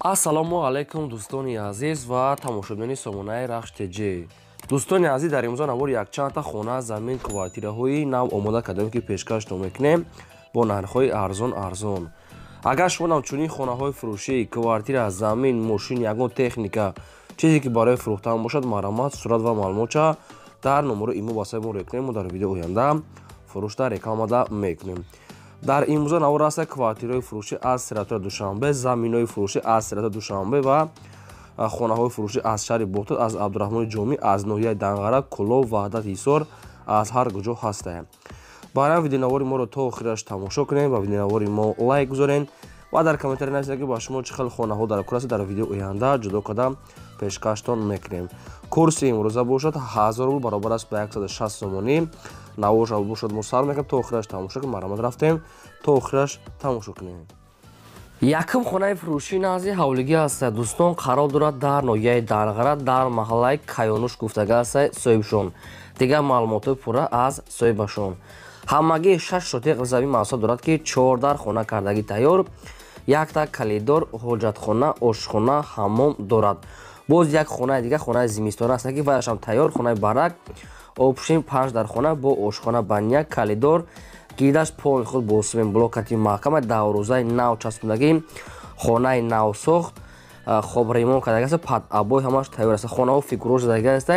Ассалому алайкум дӯстони азиз ва тамошобинони сомонаи Рахш ТЖ. Дӯстони азиз, дар имрӯза навори якчандта хона, замин, квартираҳои нав омода кардем, ки пешкаштон мекунем бо нархҳои арзон арзон. Агар шумо ҳамчунин хонаҳои фурӯшӣ, квартира, замин, мошин, ягон техника, чизе ки барои фурӯхтан бошад, марҳамат, сурат ва маълумотша дар номерои имо ба сайти мо рӯй кунем. Мо дар видеои оянда фурӯшда рекламада мекунем. Дар имрӯза навор аст квартираҳои фурӯшӣ аз Сиратура Душанбе, заминҳои фурӯшӣ аз Сиратура Душанбе ва хонаҳои фурӯшӣ аз шаҳри Бохтар, аз Абдураҳмони Ҷомӣ, аз ноҳияи Данғара, Кӯлоб, Ваҳдат, Ҳисор, аз ҳар куҷо ҳастаем. Барои видеонавори моро то охираш тамошо кунем ва видеонавори мо лайк гузорен ва дар комментария нависед, ки ба шумо чӣ хел хонаҳо дар кор аст, дар видеои оянда ҷудо карда пешкаштон мекунем. Курси имрӯза бошад 1000 рубл, баробар аст ба 160 сомонӣ. Наворша бошад мо сар мекунем, то охираш тамошо кунем. Марҳамат, рафтем, то охираш тамошо кунем. Якум хонаи фурӯшӣ назди ҳавлигӣ аст, дӯстон, қарор дорад дар ноҳияи Данғара, дар маҳаллаи Каёнуш гуфтага аст соҳибшон. Дигар маълумотҳои пурра аз соҳибашон. Ҳамагӣ 6 сотиқ замин маҳсул дорад, ки 4 дар хона кардагӣ тайёр, якта калидор, ҳоҷатхона, ошхона, ҳаммом дорад. Боз як хонаи дига, хонаи зимистона аст, ки ваяшам тайёр, хонаи барак, обшин 5 дар хона бо ошхона, баня, калидор, гирдаш поли худ бо симент блокати маҳкама, даврӯзаи нав часпондагӣ, хонаи навсохт, хоб ремонт кардагӣ аст, пад обой ҳамаш тайёр аст. Хонаҳо фигурош задагӣ аст,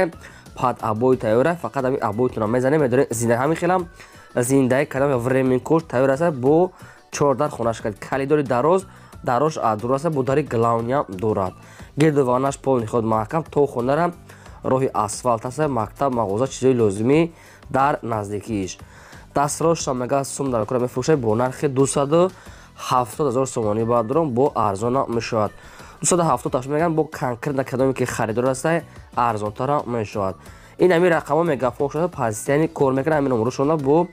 пад обой тайёр аст, фақат ҳамин обойтона мезанем, медорем зинда, ҳамин хелам зиндаи кардам, временкош тайёр аст, бо 4 дар хонаш кард. Калидори дароз, дарош дур аст, бо дари главниям дорад. Гирду ванаш полни худ маҳкам, то хонара роҳи асфалт аст, мактаб, мағоза, чизҳои лозимӣ дар наздикииш. Дастрошам мега сум дар кора мефурӯшад бо нархи 270 000 сомонӣ, баъдурон бо арзона мешавад. 270 таш меган, бо конкретно кадоме ки харидор аст, арзонтара мешавад. Ин ҳамин рақамҳо мегафон шуда пазистияни кор мекунад, ҳамин номерошонда бо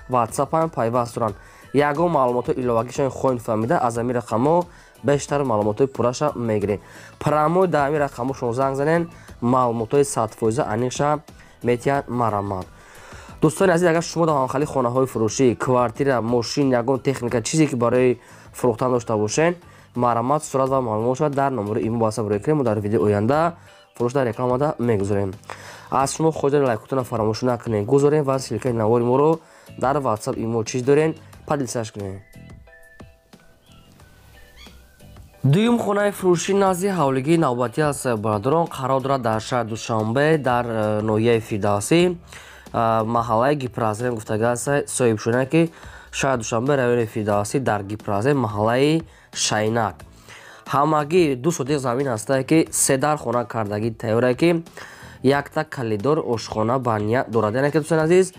WhatsApp ҳам пайваст доранд. Ягон маълумотҳои иловагишон хоҳем фаҳмида, аз ҳамин рақамҳо бештар маълумотҳои пурраша мегирем. Прямой дар ҳамин рақамҳо шумо занг занен, маълумотҳои 100% аниқша метиҳанд, марҳамат. Дӯстони азиз, агар шумо дар ҳамхали хонаҳои фурӯшӣ, квартира, мошин, ягон техника, чизе ки барои фурӯхтан дошта бошед, марҳамат, сурат ва маълумотша дар номерои имо ба сайт рӯй кунем, мо дар видеои оянда фурӯшда рекламада мегузорем. Аз шумо хоҳиш, лайкотонро фаромӯш накунед, гузорем ва ссылкаи навори моро дар WhatsApp, имо чиз дорен, поделиться кунед. Дуюм хонаи фурӯшӣ назди ҳавлигии навбатӣ аст, бародарон, қарор дорад дар шаҳри Душанбе, дар ноҳияи Фирдавсӣ, маҳаллаи Гипразем гуфтага аст соҳибшона, ки шаҳри Душанбе, райони Фирдавсӣ, дар Гипразем, маҳаллаи Шайнак. Ҳамагӣ 2 сотиқ замин ҳастае, ки 3 дар хона кардагӣ тайёре, ки якта калидор, ошхона, баня дорад. Яъне ки, дӯстони азиз,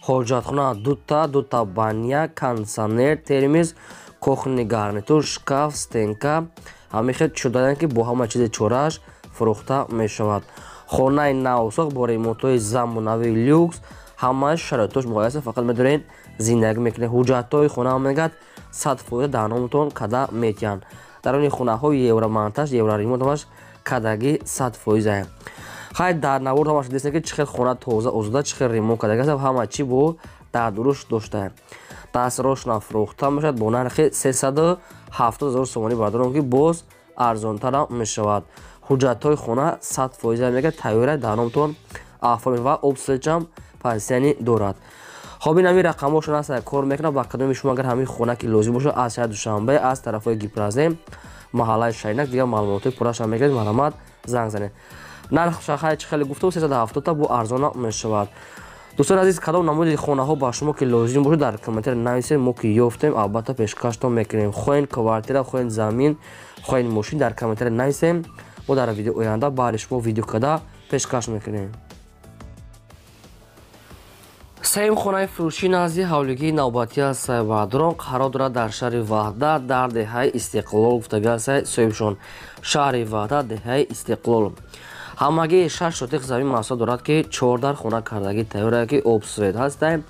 ҳоҷатхона дута, дута баня, кондитсионер, термиз, кухни гарнитур, шкаф, стенка, ҳамин хел шудаян, ки бо ҳама чизи чорааш фурӯхта мешавад. Хонаи навсохт бо ремонтҳои замонавии люкс, ҳамааш шароитош муҳайё аст, фақат медоред зиндагӣ мекунед. Ҳуҷҷатҳои хона мегӯяд 100% дар номатон када метиҳанд. Дар они хонаҳои евромонтаж, евроремонт ҳамаш кадагӣ 100%. Хай, дар навор ҳамаш дидем, ки чӣ хел хона тоза, озода, чӣ хел ремонт кардагӣ аст, ҳама чӣ бо дар дуруш доштаем. Дастрошна фурӯхта мешавад бо нархи 370 000 сомонӣ, бародарон, ки боз арзонтарам мешавад. Ҳуҷҷатҳои хона 100% мегӯяд тайёра, дар номтон оформ ва обсечам пансияни дорад. Хоб, ин ҳамин рақамҳошон аст, кор мекунад. Ба кадоми шумо агар ҳамин хона ки лозим бошад, аз шаҳри Душанбе, аз тарафҳои Гипразем, маҳаллаи Шайнак, дигар маълумотҳои пурраша мегиред, марҳамат, занг занед. Нарх шахай чӣ хеле гуфтам, 370 бо арзона мешавад. Дӯстони азиз, кадом намуди хонаҳо ба шумо ки лозим бошад, дар комментария нависед, мо ки ёфтем, албатта пешкаштон мекунем. Хоҳем квартира, хоҳем замин, хоҳем мошин, дар комментария нависем, мо дар видеои оянда баъди шумо видео карда пешкаш мекунем. Сеюм хонаи фурӯшӣ назди ҳавлигии навбатӣ аст, бародарон, қарор дорад дар шаҳри Ваҳдат, дар деҳаи Истиқлол гуфтага аст соҳибшон. Шаҳри Ваҳдат, деҳаи Истиқлол. Ҳамагӣ 6 сотиқ замин маҳсул дорад, ки 4 дар хона кардагӣ тайёр, ки обсвет ҳаста,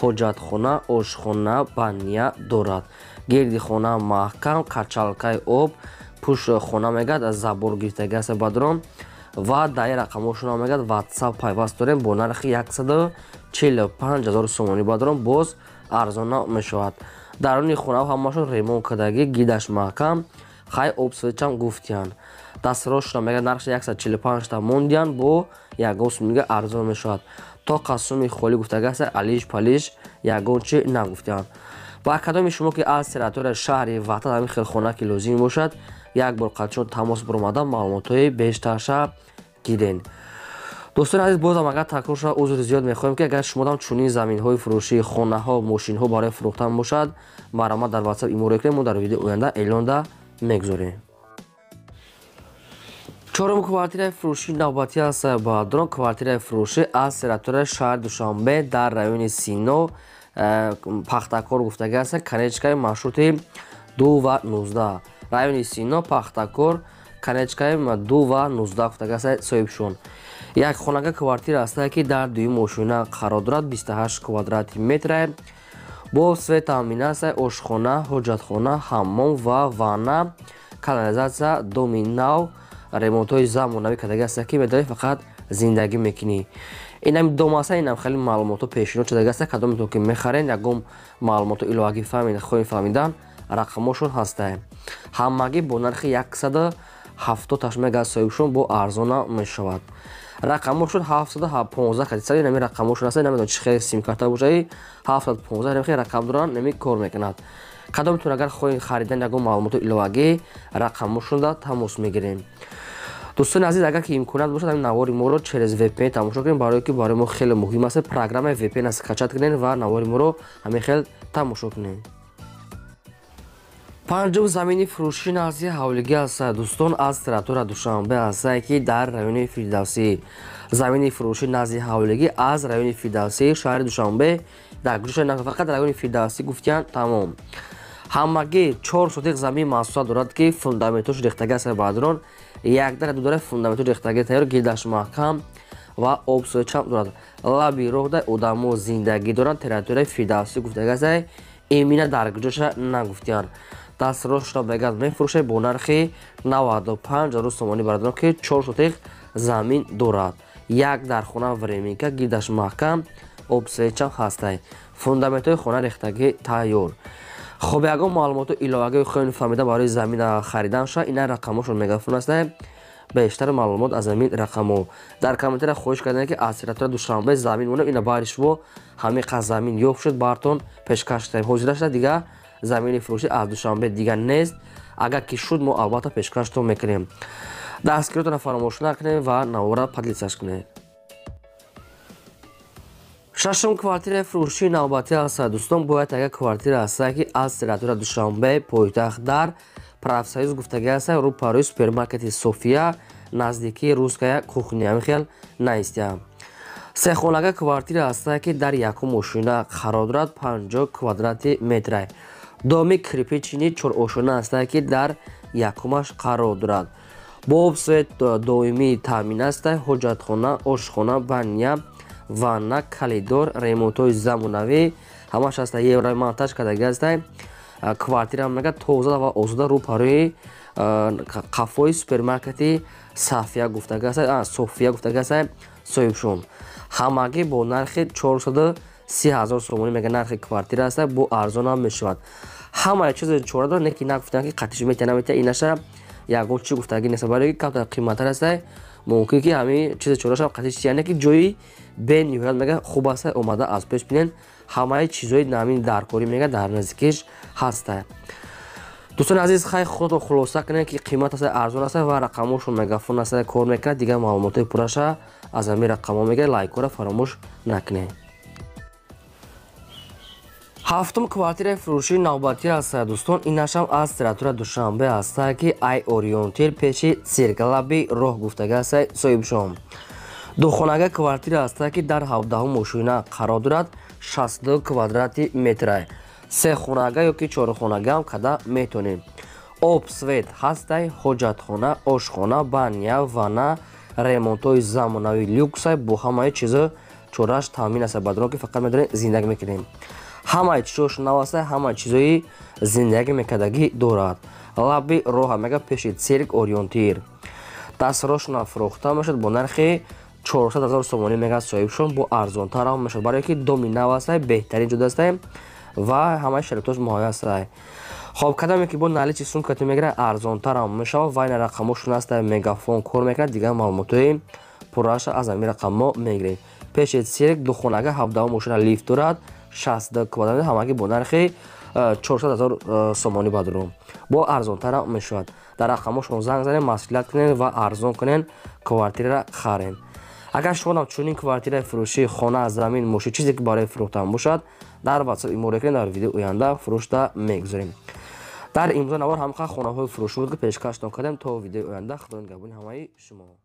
ҳоҷатхона, ошхона, баня дорад. Гирди хона маҳкам, качалкаи об, пушт хона мегӯяд забор гирифтагӣ аст, бародарон, ва дар ин рақамҳошон мегӯяд WhatsApp пайваст дорем, бо нархи 145 000 сомонӣ, бародарон, боз арзона мешавад. Даруни хонаҳо ҳамашон ремонт кардагӣ, гирдаш маҳкам, Хай обсвечам гуфтиян. Дастрошона мега нархш 145 та мондиян, бо ягон сумига арзон мешавад. То қасуми холӣ гуфтагаста, алиш палиш ягон чи нагуфтиян. Ва кадоми шумо ки аз территорияи шаҳри Ваҳдат ҳамин хел хона ки лозим бошад, як бор қадшон тамос баромада маълумотҳои бештарша гирен. Дӯстони азиз, бозам агар такрор шавад, узри зиёд мехоҳем, ки агар шумодам чунин заминҳои фурӯшӣ, хонаҳо, мошинҳо барои фурӯхтан бошад, марҳамат дар WhatsApp иморо кунед, мо дар видеои оянда эълонда мегузорем. Чорум квартираи фурӯшӣ навбатӣ аст бародарон, квартираи фурӯшӣ аз территорияи шаҳри Душанбе дар райони Сино, Пахтакор гуфтагӣ аст, конечкаи маршрути 2 ва 19. Райони Сино, Пахтакор, конечкаи 2 ва 19 гуфтагӣ аст соҳибшон. Як хонага квартира аст, ки дар дуюм ошёна қарор дорад, 28 квадрати метра. Бо свет таъмин аст, ошхона, ҳоҷатхона, ҳаммом ва ванна, канализатсия, доми нав, ремонтҳои замонавӣ кардагӣ аст, ки медонӣ фақат зиндагӣ мекунӣ. Инам дом аст, инам хеле маълумотҳо пешниҳод шудагӣ аст, кадометон ки мехарен, ягон маълумотҳо иловагӣ фаҳмед, хоҳед фаҳмидан, рақамошон ҳастанд. Ҳамагӣ бо нархи 170 мега соҳибшон бо арзона мешавад. Рақамошон 715 кадисари нами рақамошон аст, намедонам чӣ хел симкарта бошад, 715 нами хел рақам доранд, нами кор мекунад. Кадометон агар хоҳед харидан ягон маълумоти иловагӣ, рақамошонда тамос мегирем. Дӯстони азиз, агар ки имконият бошад, ҳамин навори моро через VPN тамошо кунед, барое ки барои мо хеле муҳим аст. Программаи VPN скачать кунед ва навори моро ҳамин хел тамошо кунед. Панҷум замини фурӯшӣ назди ҳавлигӣ аст дӯстон, аз территория Душанбе аст, ки дар райони Фирдавсӣ. Замини фурӯшӣ назди ҳавлигӣ аз райони Фирдавсӣ шаҳри Душанбе, дар гӯшаи фақат райони Фирдавсӣ гуфтиян, тамом. Ҳамагӣ 4 сотиқ замин масоҳат дорад, ки фундаментош рехтагӣ аст бародарон. Як дара ду дара фундаментош рехтагӣ тайёр, гирдаш маҳкам ва обсоячам дорад. Лаби роҳда одамо зиндагӣ доранд, территорияи Фирдавсӣ гуфтагӣ аст, имина дар куҷоша нагуфтиян. Дастрошро мегӯяд мефурӯшад бо нархи 95 ҳазор сомонӣ бародарон, ки 4 сотиқ замин дорад. Як дар хона временка, гирдаш маҳкам, обсечам ҳастай. Фундаментҳои хона рехтагӣ тайёр. Хоб, ягон маълумоту иловагӣ хоҳем фаҳмида барои замина харидан ша, ина рақамошон мегафон аст. Бештар маълумот аз ҳамин рақамо. Дар комментария хоҳиш кардем, ки аз территория Душанбе замин монем, ина баъди шумо ҳамин қад замин ёфт шуд, бартон пешкаш кардем. Ҳозира шуда дигар замини фурӯшӣ аз Душанбе дигар нест. Агар ки шуд, мо албатта пешкаштон мекунем. Дастгиротонро фаромӯш накунем ва навора поделиться кунед. Шашум квартираи фурӯшии навбатӣ аст дӯстон, бояд агар квартира аст, ки аз территория Душанбе пойтахт дар Профсоюз гуфтагӣ аст, рӯпарӯи супермаркети София, наздикии Русская кухня ҳамин хел наистиям. Сехонага квартира аст, ки дар якум ошёна қарор дорад, 50 квадрати метра. Доми кирпични чорошёна аст, ки дар якумаш қарор дорад. Бо обсвет доимӣ таъмин аст, ҳоҷатхона, ошхона, баня, ванна, калидор, ремонтҳои замонавӣ ҳамаш аст, евромонтаж кардагӣ аст. Квартира мега тоза ва озода рӯпарӯи қафои супермаркети Сафия гуфтагӣ аст, София гуфтагӣ аст соҳибшон. Ҳамагӣ бо нархи 430 ҳазор сомонӣ мега нархи квартира аст, бо арзон ҳам мешавад. Ҳамаи чизи чора дорад, не ки нагуфтанд, ки қатиш метия наметия, инаша ягон чи гуфтагӣ нест, барои ки камтар қиматтар аст, мумкин ки ҳамин чизи чорашам қатиш тия, не ки ҷои бениҳоят мега хуб аст, омада аз пеш бинен, ҳамаи чизҳои намин даркорӣ мега дар наздикиш ҳаст. Дӯстони азиз, хай худатон хулоса кунед, ки қимат аст, арзон аст ва рақамошон мегафон аст, кор мекунад. Дигар маълумотҳои пурраша аз ҳамин рақамҳо мегиред, лайкҳоро фаромӯш накунед. Ҳафтум квартираи фурӯшии навбатӣ аст дӯстон, инашам аз территория Душанбе аст, ки ай ориентир пеши цирклаби роҳ гуфтагӣ аст соҳибшон. Духонага квартира аст, ки дар 17-ум ошёна қарор дорад, 62 квадрати метра. Се хонага ё ки чорхонагаам када метонем. Об свет ҳастай, ҳоҷатхона, ошхона, баня, ванна, ремонтҳои замонавӣ люксай, бо ҳамаи чизо чораш таъмин аст бародарон, ки фақат медонем зиндагӣ мекунем. Ҳамаи чизош нав аст, ҳамаи чизои зиндагӣ мекардагӣ дорад. Лаби роҳа мега пеши цирк ориентир. Дастрошона фурӯхта мешавад бо нархи 400 ҳазор сомонӣ мега соҳибшон, бо арзонтар ҳам мешавад, барое ки доми нав аст, беҳтарин ҷуда аст ва ҳамаи шароитош муҳайё аст. Хоб, кадаме ки бо наличный сум кати мегирад, арзонтарам мешавад. Ва ина рақамошон аст, Мегафон кор мекунад. Дигар маълумотҳои пурраша аз ҳамин рақамҳо мегирем. Пеши цирк духонага 17 мошина лифт дорад, 62 квадрат, ҳамагӣ бо нархи 400 000 сомонӣ бадром, бо арзонтарам мешавад. Дар рақамҳо занг занед, маслиҳат кунед ва арзон кунед, квартираро харед. Агар шумо чунин квартираи фурӯшӣ, хона, замин, мошин, чизе ки барои фурӯхтан бошад, дар WhatsApp иморо кунед, дар видеои оянда фурӯшда мегузорем. Дар имрӯза навор ҳамқа хонаҳои фурӯшӣ буд, ки пешкаштон кардем. То видеои оянда, Худо нигаҳбони ҳамаи шумо.